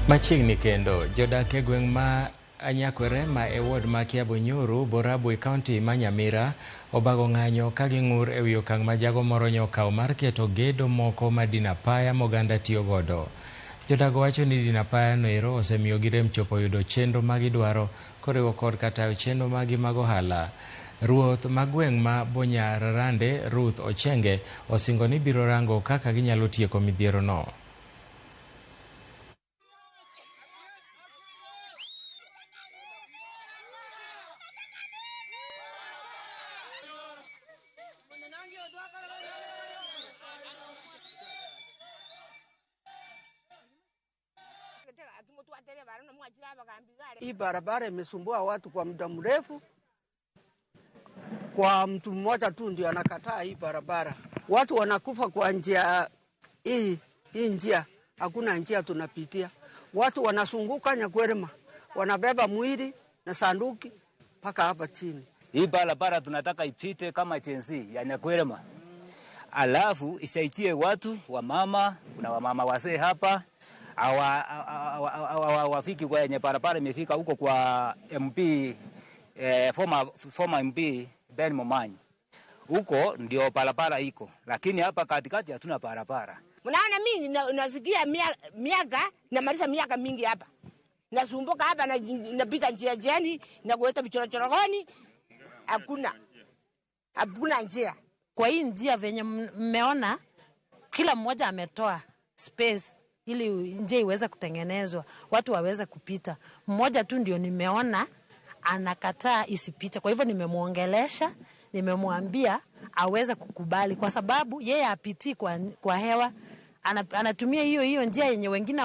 Machiegni kendo, jodak e gweng' ma Anyakwere ma e ward ma Kiabonyoru, Borabu e kaunti ma Nyamira obago ng'anyo ka ging'ur e wi okang' ma jago moro nyokawo mar keto gedo moko ma din apaya moganda tiyo godo. Jodago wacho ni din apaya no ero osemiyo girem chopo yudo chenro ma gidwaro koriwo kod katayo chenro magi mag ohala. Ruoth ma gweng' ma Bonyararande, Ruth Ochenge, osingo ni biro rango kaka ginyalo tieko midhiero no. Hii barabara imesumbua watu kwa muda mrefu. Kwa mtu mmoja tu ndio anakataa hii barabara. Watu wanakufa kwa njia hii, hii njia hakuna njia tunapitia. Watu wanasunguka Nyakwerema, wanabeba mwili na sanduki mpaka hapa chini. Hii barabara tunataka ipite kama chenzi ya Nyakwerema, alafu isaitie watu wamama, kuna wamama wazee hapa hawafiki kwenye barabara imefika huko kwa MP former MP Ben Momanyi. Huko ndio barabara iko, lakini hapa katikati hatuna barabara. Mnaona mimi nasikia miaka namaliza miaka mingi hapa. Nasumbuka hapa na napita njia njiani na kuleta vichorochoroni. Hakuna njia. Kwa hii njia venye mmeona kila mmoja ametoa space ili njia iweze kutengenezwa, watu waweze kupita. Mmoja tu ndio nimeona anakataa isipite. Kwa hivyo nimemuongelesha, nimemwambia aweze kukubali kwa sababu yeye hapitii kwa hewa. Anatumia hiyo hiyo njia yenye wengine